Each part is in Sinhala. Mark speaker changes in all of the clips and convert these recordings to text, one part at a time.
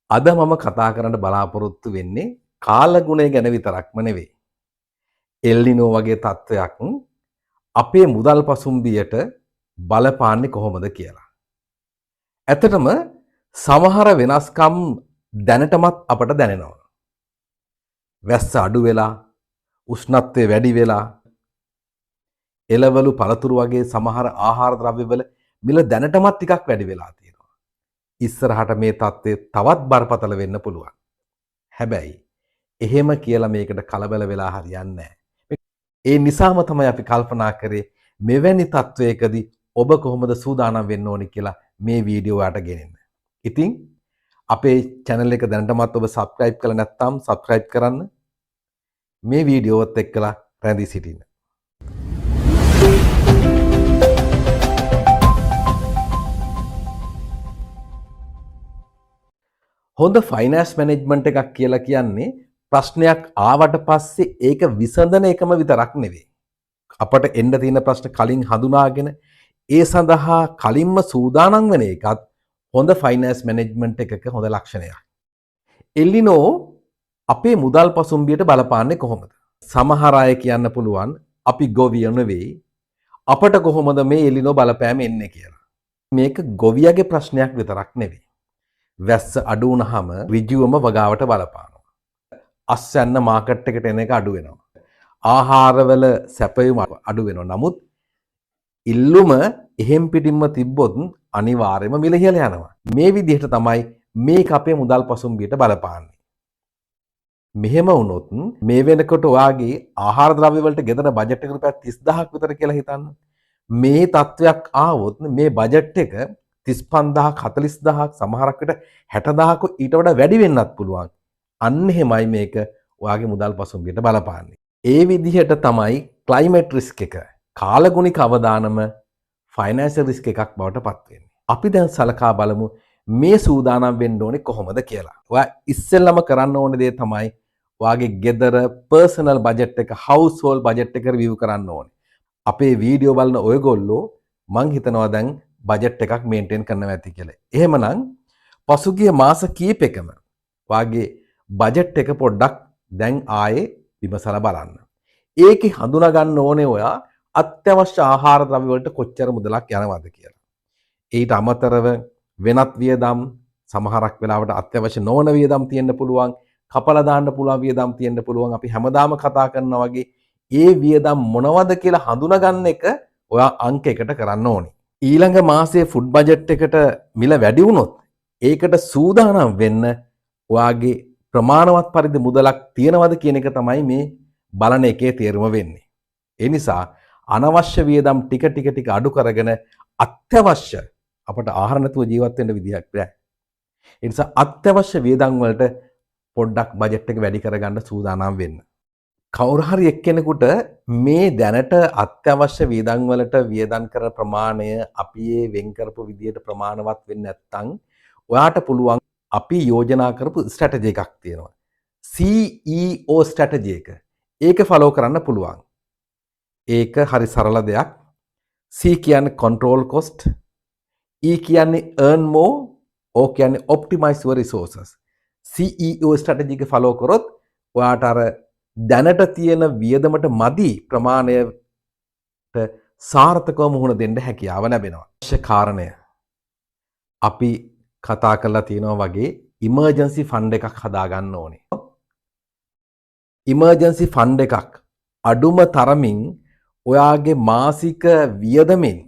Speaker 1: අද මම කතා කරන්න බලාපොරොත්තු වෙන්නේ කාලගුණය ගැන විතරක්ම නෙවෙයි. එල්නිනෝ වගේ තත්ත්වයක් අපේ මුදල් පසුම්බියට බලපාන්නේ කොහොමද කියලා. ඇත්තටම සමහර වෙනස්කම් දැනටමත් අපට දැනෙනවා. වැස්ස අඩු වෙලා, උෂ්ණත්වය වැඩි වෙලා, එළවලු පළතුරු වගේ සමහර ආහාර ද්‍රව්‍යවල මිල දැනටමත් ටිකක් වැඩි වෙලා තියෙනවා. ඉස්සරහට මේ තත්ත්වය තවත් බරපතල වෙන්න පුළුවන්. හැබැයි එහෙම කියලා මේකට කලබල වෙලා හරියන්නේ නැහැ. ඒ නිසාම තමයි අපි කල්පනා කරේ මෙවැනි තත්ත්වයකදී ඔබ කොහොමද සූදානම් වෙන්න ඕනි කියලා මේ වීඩියෝ ඔයාට ගෙනෙන්න. ඉතින් අපේ channel එක දැනටමත් ඔබ subscribe කරලා නැත්නම් subscribe කරන්න. මේ වීඩියෝවත් එක්කලා රැඳී සිටින්න. හොඳ ෆයිනෑන්ස් මැනේජ්මන්ට් එකක් කියලා කියන්නේ ප්‍රශ්නයක් ආවට පස්සේ ඒක විසඳන එකම විතරක් නෙවෙයි. අපට එන්න තියෙන ප්‍රශ්න කලින් හඳුනාගෙන ඒ සඳහා කලින්ම සූදානම් වෙන එකත් හොඳ ෆයිනෑන්ස් මැනේජ්මන්ට් එකක හොඳ ලක්ෂණයක්. එල්නිනෝ අපේ මුදල් පසුම්බියට බලපාන්නේ කොහොමද? සමහර අය කියන්න පුළුවන් අපි ගොවියෝ නෙවෙයි, අපට කොහොමද මේ එල්නිනෝ බලපෑම එන්නේ කියලා. මේක ගොවියගේ ප්‍රශ්නයක් විතරක් නෙවෙයි. වැස්ස අඩු වුණාම ඍජුවම වගාවට බලපානවා. අස්වැන්න මාකට් එකට එන එක අඩු වෙනවා. ආහාරවල සැපයුම අඩු වෙනවා. නමුත් ඉල්ලුම එහෙම් පිටින්ම තිබ්බොත් අනිවාර්යයෙන්ම මිල ඉහළ යනවා. මේ විදිහට තමයි මේක අපේ මුදල් පසුම්බියට බලපාන්නේ. මෙහෙම වුණොත් මේ වෙනකොට ඔයාගේ ආහාර ද්‍රව්‍ය වලට ගෙදර බජට් එක රුපියල් 30,000ක් විතර කියලා හිතන්න. මේ තත්වයක් ආවොත් මේ බජට් එක 35,000ක් 40,000ක් සමහරක් විට 60,000ක් ඊට වඩා වැඩි වෙන්නත් පුළුවන්. අන්න එහෙමයි මේක ඔයාගේ මුදල් පසුම්බියට බලපාන්නේ. ඒ විදිහට තමයි ක්ලයිමේට් රිස්ක් එක, කාලගුණික අවදානම ෆයිනෑන්ෂල් රිස්ක් එකක් බවට පත් වෙන්නේ. අපි දැන් සලකා බලමු මේ සූදානම් වෙන්න ඕනේ කොහොමද කියලා. ඔයා ඉස්සෙල්ලම කරන්න ඕනේ දේ තමයි ඔයාගේ ගෙදර පර්සනල් බජට් එක, හවුස් හෝල්ඩ් බජට් එක රිවිව් කරන්න ඕනේ. අපේ වීඩියෝ බලන ඔයගොල්ලෝ මං හිතනවා දැන් බජට් එකක් මේන්ටේන් කරනවා ඇති කියලා. එහෙමනම් පසුගිය මාස කීපෙකම ඔයාගේ බජට් එක පොඩ්ඩක් දැන් ආයේ විමසලා බලන්න. ඒකේ හඳුනා ගන්න ඕනේ ඔයා අත්‍යවශ්‍ය ආහාර ද්‍රව්‍ය වලට කොච්චර මුදලක් යනවද කියලා. ඊට අමතරව වෙනත් වියදම්, සමහරක් වෙලාවට අත්‍යවශ්‍ය නොවන වියදම් තියෙන්න පුළුවන්, කපලා දාන්න පුළුවන් වියදම් තියෙන්න පුළුවන්. අපි හැමදාම කතා කරනවා වගේ ඒ වියදම් මොනවද කියලා හඳුනා ගන්න එක ඔයා අංක එකට කරන්න ඕනේ. ඊළඟ මාසයේ ෆුඩ් බජට් එකට මිල වැඩි වුණොත් ඒකට සූදානම් වෙන්න ඔයාගේ ප්‍රමාණවත් පරිදි මුදලක් තියෙනවද කියන එක තමයි මේ බලන එකේ තේරුම වෙන්නේ. ඒ නිසා අනවශ්‍ය වියදම් ටික ටික ටික අඩු කරගෙන අත්‍යවශ්‍ය, අපට ආහාර නැතුව ජීවත් වෙන්න විදිහක් නෑ. ඒ නිසා අත්‍යවශ්‍ය වියදම් වලට පොඩ්ඩක් බජට් එක වැඩි කරගන්න සූදානම් වෙන්න. කවුරු හරි එක්කෙනෙකුට මේ දැනට අත්‍යවශ්‍ය වියදම් වලට වියදම් කරන ප්‍රමාණය අපි ඒ වෙන් කරපු විදියට ප්‍රමාණවත් වෙන්නේ නැත්නම් ඔයාට පුළුවන් අපි යෝජනා කරපු ස්ට්‍රැටජි එකක් තියෙනවා. CEO strategy එක. ඒක ෆලෝ කරන්න පුළුවන්. ඒක හරි සරල දෙයක්. C කියන්නේ control cost, E කියන්නේ earn more, O කියන්නේ optimize your resources. CEO strategy එක ෆලෝ කරොත් ඔයාට අර දැනට තියෙන වියදමට මදි ප්‍රමාණයට සාර්ථකව මුහුණ දෙන්න හැකියාව ලැබෙනවා. අවශ්‍ය කාරණය අපි කතා කරලා තියෙනවා වගේ ඉමර්ජන්සි ෆන්ඩ් එකක් හදාගන්න ඕනේ. ඉමර්ජන්සි ෆන්ඩ් එකක් අඩුම තරමින් ඔයාගේ මාසික වියදමෙන්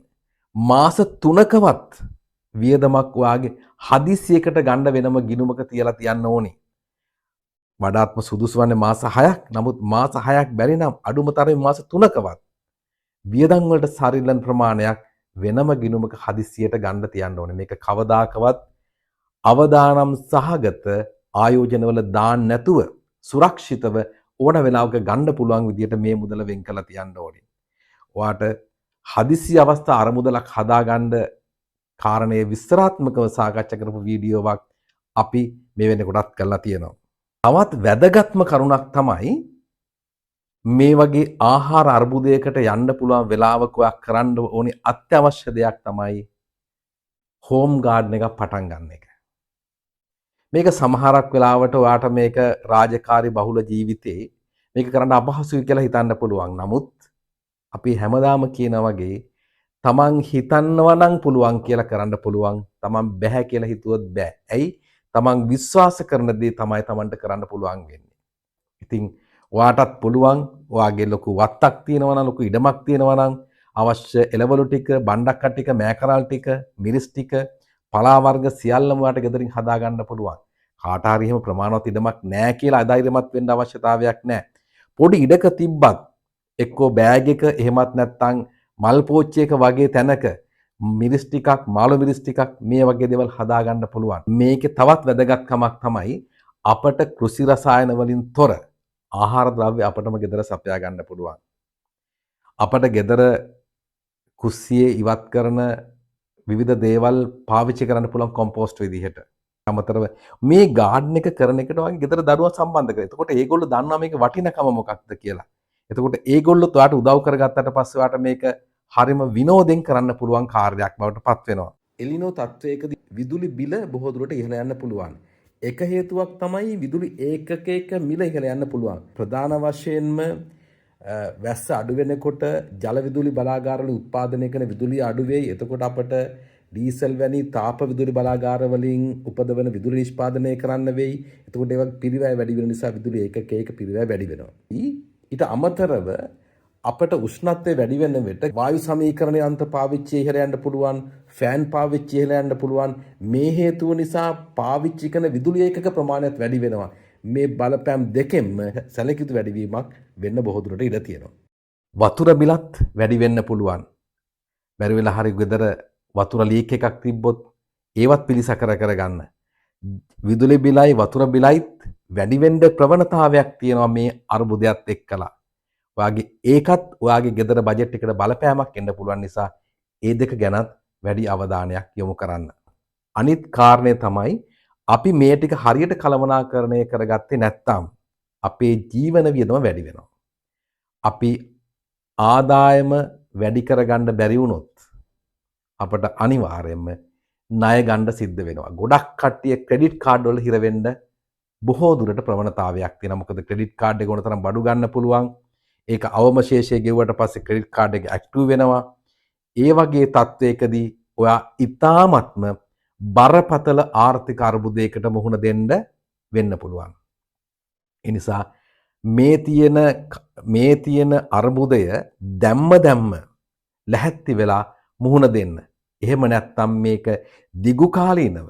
Speaker 1: මාස 3කවත් වියදමක් ඔයාගේ හදිසියකට ගන්න වෙනම ගිණුමක තියලා තියන්න ඕනේ. වඩාත්ම සුදුසු වන්නේ මාස 6ක්. නමුත් මාස 6ක් බැරි නම් අඩුම තරමින් මාස 3කවත් වියදම් වලට සරිලන ප්‍රමාණයක් වෙනම ගිණුමක හදිසියට ගන්න තියන්න ඕනේ. මේක කවදාකවත් අවදානම් සහගත ආයෝජනවල දාන්න නැතුව සුරක්ෂිතව ඕන වෙලාවක ගන්න පුළුවන් විදියට මේ මුදල වෙන් කරලා තියන්න ඕනේ. ඔයාට හදිසි අවස්ථා අරමුදලක් හදාගන්න කාරණය විස්තරාත්මකව සාකච්ඡා කරපු වීඩියෝවක් අපි මේ වෙනකොටත් කරලා තියෙනවා. තවත් වැදගත්ම කරුණක් තමයි මේ වගේ ආහාර අර්බුදයකට යන්න පුළුවන් වෙලාවක ඔයා කරන්න ඕනේ අත්‍යවශ්‍ය දෙයක් තමයි හෝම් ගාඩන් එකක් පටන් ගන්න එක. මේක සමහරක් වෙලාවට ඔයාට මේක රාජකාරි බහුල ජීවිතේ මේක කරන්න අපහසුයි කියලා හිතන්න පුළුවන්. නමුත් අපි හැමදාම කියන වගේ තමන් හිතන්නවා නම් පුළුවන් කියලා කරන්න පුළුවන්. තමන් බැහැ කියලා හිතුවොත් බෑ. ඇයි? තමන් විශ්වාස කරන දේ තමයි තමන්ට කරන්න පුළුවන් වෙන්නේ. ඉතින් ඔයාටත් පුළුවන්. ඔයාගේ ලොකු වත්තක් තියෙනවා නම්, ලොකු ඉඩමක් තියෙනවා නම්, අවශ්‍ය එළවලු ටික, බණ්ඩක්ක ටික, මෑකරල් ටික, මිරිස් ටික, පලා වර්ග සියල්ලම ඔයාට ගෙදරින් හදාගන්න පුළුවන්. කාට හරි එහෙම ප්‍රමාණවත් ඉඩමක් නෑ කියලා අධෛර්යමත් වෙන්න අවශ්‍යතාවයක් නෑ. පොඩි ඉඩක තිබ්බත් එක්කෝ බෑග් එක, එහෙමත් නැත්නම් මල් පෝච්චි එක වගේ තැනක මිරිස් ටිකක්, මාළු මිරිස් ටිකක්, මේ වගේ දේවල් හදාගන්න පුළුවන්. මේකේ තවත් වැදගත්කමක් තමයි අපට කෘෂි රසායන වලින් තොර ආහාර ද්‍රව්‍ය අපටම ගෙදර සපයා ගන්න පුළුවන්. අපට ගෙදර කුස්සියේ ඉවත් කරන විවිධ දේවල් පාවිච්චි කරන්න පුළුවන් කොම්පෝස්ට් විදිහට. අමතරව මේ ගාඩන් එක කරන එකට වගේ ගෙදර දරුවා සම්බන්ධ කරලා. එතකොට ඒගොල්ලෝ දන්නවා මේකේ වටිනකම මොකක්ද කියලා. එතකොට ඒගොල්ලොත් ඔයාට උදව් කරගත්තට පස්සේ ඔයාට මේක හරිම විනෝදෙන් කරන්න පුළුවන් කාර්යයක් බවට පත් වෙනවා. එලිනෝ තත්ත්වයකදී විදුලි බිල බොහෝ දුරට ඉහළ යන්න පුළුවන්. එක හේතුවක් තමයි විදුලි ඒකකයක මිල ඉහළ යන්න පුළුවන්. ප්‍රධාන වශයෙන්ම වැස්ස අඩු වෙනකොට ජල විදුලි බලාගාරවල උත්පාදනය කරන විදුලිය අඩු වෙයි. එතකොට අපට ඩීසල් වැනි තාප විදුලි බලාගාර වලින් උපදවන විදුලි නිෂ්පාදනය කරන්න වෙයි. එතකොට ඒ වගේ පිරිවැය වැඩි වෙන නිසා විදුලි ඒකකයක පිරිවැය වැඩි වෙනවා. ඊට අමතරව අපට උෂ්ණත්වය වැඩි වෙන විට වායු සමීකරණ යන්ත්‍ර පාවිච්චි ඉහළ යන්න පුළුවන්, ෆෑන් පාවිච්චි ඉහළ යන්න පුළුවන්. මේ හේතුව නිසා පාවිච්චි කරන විදුලි ඒකක ප්‍රමාණයත් වැඩි වෙනවා. මේ බලපෑම් දෙකෙන්ම සැලකිය යුතු වැඩිවීමක් වෙන්න බොහෝ දුරට ඉඩ තියෙනවා. වතුර බිලත් වැඩි වෙන්න පුළුවන්. බැරි වෙලා හරි ගෙදර වතුර ලීක් එකක් තිබ්බොත් ඒවත් පිළිසකර කරගන්න. විදුලි බිලයි වතුර බිලයිත් වැඩි වෙන්න ප්‍රවණතාවයක් තියෙනවා මේ අර්බුදයත් එක්කලා. ඔයාගේ ඒකත් ඔයාගේ ගෙදර බජට් එකට බලපෑමක් එන්න පුළුවන් නිසා ඒ දෙක ගැනත් වැඩි අවධානයක් යොමු කරන්න. අනිත් කාරණය තමයි අපි මේ ටික හරියට කළමනාකරණය කරගත්තේ නැත්නම් අපේ ජීවන වියදම වැඩි වෙනවා. අපි ආදායම වැඩි කරගන්න බැරි වුණොත් අපට අනිවාර්යයෙන්ම ණය ගන්න සිද්ධ වෙනවා. ගොඩක් කට්ටිය ක්‍රෙඩිට් කාඩ් වල හිර වෙන්න බොහෝ දුරට ප්‍රවණතාවයක් තියෙනවා. මොකද ක්‍රෙඩිට් කාඩ් එක ඕන තරම් බඩු ගන්න පුළුවන්. ඒක අවම ශේෂය ගෙව්වට පස්සේ ක්‍රෙඩිට් කාඩ් එක ඇක්ටිව් වෙනවා. ඒ වගේ තත්ත්වයකදී ඔයා ඉතාමත්ම බරපතල ආර්ථික අර්බුදයකට මුහුණ දෙන්න වෙන්න පුළුවන්. ඒ නිසා මේ තියෙන අර්බුදය දැම්ම දැම්ම ලැහැත්ති වෙලා මුහුණ දෙන්න. එහෙම නැත්නම් මේක දිගු කාලීනව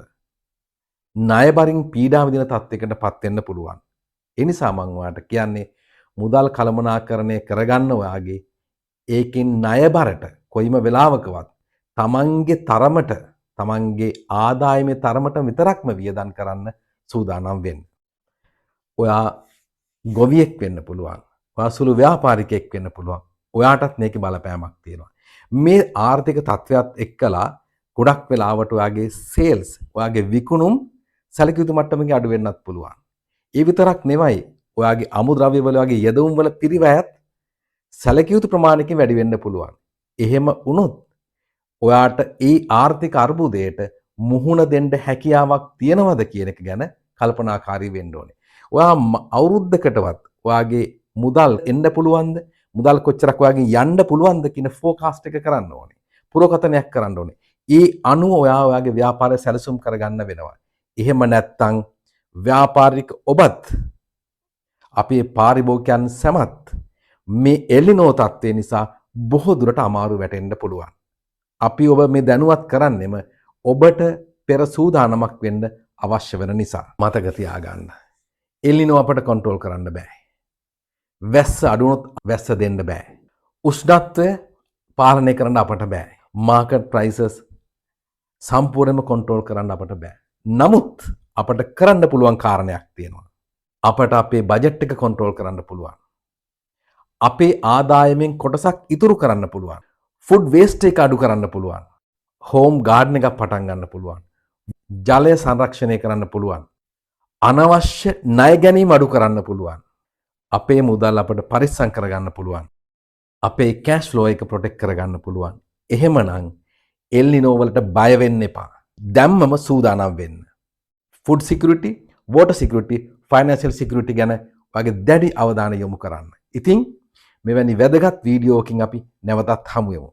Speaker 1: ණයබරින් පීඩා විඳින තත්යකට පත් වෙන්න පුළුවන්. ඒ නිසා මං ඔයාට කියන්නේ මුදල් කළමනාකරණය කරගන්න ඔයාගේ ඒකෙන් ණයබරට කොයිම වෙලාවකවත් තමන්ගේ තරමට, තමන්ගේ ආදායමේ තරමට විතරක්ම වියදම් කරන්න සූදානම් වෙන්න. ඔයා ගොවියෙක් වෙන්න පුළුවන්. ඔයා සුළු ව්‍යාපාරිකයෙක් වෙන්න පුළුවන්. ඔයාටත් මේකේ බලපෑමක් තියෙනවා. මේ ආර්ථික තත්ත්වයක් එක්කලා ගොඩක් වෙලාවට ඔයාගේ සේල්ස්, ඔයාගේ විකුණුම් සැලකිය යුතු මට්ටමකින් අඩු වෙන්නත් පුළුවන්. ඒ විතරක් නෙවෙයි, ඔයාගේ අමුද්‍රව්‍ය වල, ඔයාගේ යෙදවුම් වල පිරිවැයත් සැලකිය යුතු ප්‍රමාණයකින් වැඩි වෙන්න පුළුවන්. එහෙම වුණොත් ඔයාට ඒ ආර්ථික අර්බුදයට මුහුණ දෙන්න හැකියාවක් තියෙනවද කියන එක ගැන කල්පනාකාරී වෙන්න ඕනේ. ඔයා අවුරුද්දකටවත් ඔයාගේ මුදල් එන්න පුළුවන්ද? මුදල් කොච්චරක් ඔයාගෙන් යන්න පුළුවන්ද කියන ෆෝකාස්ට් එක කරන්න ඕනේ. පුරකථනයක් කරන්න ඕනේ. ඒ අනුව ඔයා ඔයාගේ ව්‍යාපාරය සැලසුම් කරගන්න වෙනවා. එහෙම නැත්නම් ව්‍යාපාරික ඔබත් අපේ පාරිභෝගිකයන් සැමත් මේ එල්නිනෝ තත්ත්වය නිසා බොහෝ දුරට අමාරු වැටෙන්න පුළුවන්. අපි ඔබ මේ දැනුවත් කරන්නෙම ඔබට පෙර සූදානමක් වෙන්න අවශ්‍ය වෙන නිසා. මතක තියාගන්න. එල්නිනෝ අපට කන්ට්‍රෝල් කරන්න බෑ. වැස්ස අඩු වුණොත් වැස්ස දෙන්න බෑ. උෂ්ණත්වය පාලනය කරන්න අපට බෑ. මාකට් ප්‍රයිසස් සම්පූර්ණයෙන්ම කන්ට්‍රෝල් කරන්න අපට බෑ. නමුත් අපට කරන්න පුළුවන් කාරණයක් තියෙනවා. අපට අපේ බජට් එක කන්ට්‍රෝල් කරන්න පුළුවන්. අපේ ආදායමෙන් කොටසක් ඉතුරු කරන්න පුළුවන්. ෆුඩ් වේස්ට් එක අඩු කරන්න පුළුවන්. හෝම් ගාඩන් එකක් පටන් ගන්න පුළුවන්. ජලය සංරක්ෂණය කරන්න පුළුවන්. අනවශ්‍ය ණය ගැනීම අඩු කරන්න පුළුවන්. අපේ මුදල් අපට පරිස්සම් කරගන්න පුළුවන්. අපේ කෑෂ් ෆ්ලෝ එක ප්‍රොටෙක්ට් කරගන්න පුළුවන්. එහෙමනම් එල්නිනෝ වලට බය වෙන්න එපා. දැම්මම සූදානම් වෙන්න. Food security, water security, financial security ගැන ඔයාගේ දැඩි අවධානය යොමු කරන්න. ඉතින් මෙවැනි වැදගත් වීඩියෝකින් අපි නැවතත් හමු වෙමු.